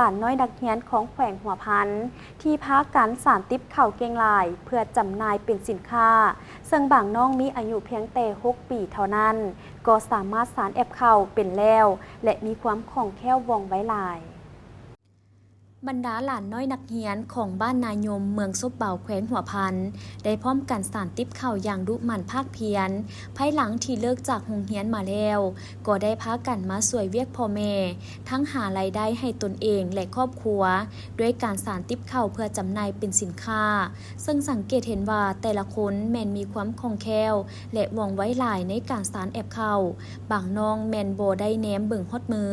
ຫຼານນ້ອຍນັກຮຽນຂອງແຂວງຫົວພັນ ທີ່ພາກັນສານຕິບເຂົ້າເກັ່ງຫຼາຍ ເພື່ອຈຳໜ່າຍເປັນສິນຄ້າ, ເຊິ່ງບາງນ້ອງມີອາຍຸພຽງແຕ່ຫົກປີເທົ່ານັ້ນ ກໍສາມາດສານແອບເຂົ້າເປັນແລ້ວ ແລະ ມີຄວາມຄ່ອງແຄ້ວວ່ອງໄວຫຼາຍ. ບັນດາຫຼານນ້ອຍນັກຮຽນຂອງບ້ານນາຍົມ ເມືອງສົບເບົາ ແຂວງຫົວພັນ ໄດ້ພ້ອມກັນສານຕິບເຂົ້າຢ່າງດຸໝັ່ນພາກພຽນ. ພາຍຫຼັງທີ່ເລີກຈາກໂຮງຮຽນມາແລ້ວ ກໍໄດ້ພາກັນມາຊ່ວຍວຽກພໍ່ແມ່ ທັງຫາລາຍໄດ້ໃຫ້ຕົນເອງ ແລະ ຄອບຄົວ ດ້ວຍການສານຕິບເຂົ້າເພື່ອຈຳໜ່າຍເປັນສິນຄ້າ, ເຊິ່ງສັງເກດເຫັນວ່າແຕ່ລະຄົນແມ່ນມີຄວາມຄ່ອງແຄ້ວ ແລະ ວ່ອງໄວຫຼາຍໃນການສານແອບເຂົ້າ. ບາງນ້ອງແມ່ນບໍ່ໄດ້ແນມເບິ່ງຮອດມື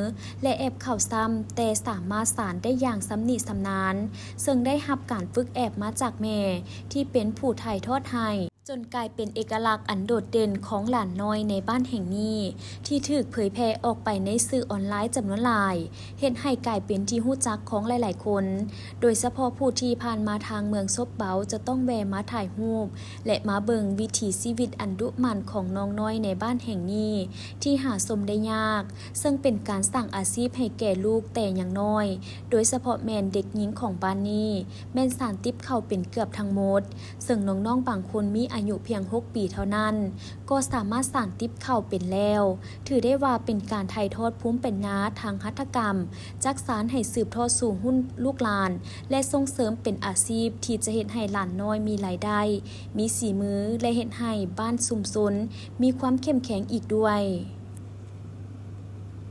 ແລະ ແອບເຂົ້າຊ້ຳ, ແຕ່ສາມາດສານໄດ້ຢ່າງຊຳນິຊຳນານ, ເຊິ່ງໄດ້ຮັບການຝຶກແອບມາຈາກແມ່ ທີ່ເປັນຜູ້ຖ່າຍທອດໃຫ້, ຈົນກາຍເປັນເອກະລັກອັນໂດດເດັ່ນຂອງຫຼານນ້ອຍໃນບ້ານແຫ່ງນີ້ ທີ່ຖືກເຜີຍແຜ່ອອກໄປໃນສື່ອອນລາຍຈຳນວນຫຼາຍ, ເຮັດໃຫ້ກາຍເປັນທີ່ຮູ້ຈັກຂອງຫຼາຍໆຄົນ, ໂດຍສະເພາະຜູ້ທີ່ຜ່ານມາທາງເມືອງສົບເບົາ ຈະຕ້ອງແວ່ມາຖ່າຍຮູບ ແລະ ມາເບິ່ງວິຖີຊີວິດອັນດຸໝັ່ນຂອງນ້ອງນ້ອຍໃນບ້ານແຫ່ງນີ້ ທີ່ຫາຊົມໄດ້ຍາກ, ເຊິ່ງເປັນການສ້າງອາຊີບໃຫ້ແກ່ລູກແຕ່ຍັງນ້ອຍ, ໂດຍສະເພາະແມ່ນເດັກຍິງຂອງບ້ານນີ້ ແມ່ນສານຕິບເຂົ້າເປັນເກືອບທັງໝົດ, ເຊິ່ງນ້ອງໆບາງຄົນມີອາຍຸພຽງຫົກປີເທົ່ານັ້ນ ກໍສາມາດສານຕິບເຂົ້າເປັນແລ້ວ. ຖືໄດ້ວ່າເປັນການຖ່າຍທອດພູມປັນຍາທາງຫັດຖະກຳ ຈາກສານໃຫ້ສືບທອດສູ່ລຸ້ນລູກຫຼານ ແລະ ສົ່ງເສີມເປັນອາຊີບທີ່ຈະເຮັດໃຫ້ຫຼານນ້ອຍມີລາຍໄດ້, ມີສີມື ແລະ ເຮັດໃຫ້ບ້ານຊຸມຊົນມີຄວາມເຂັ້ມແຂງອີກດ້ວຍ.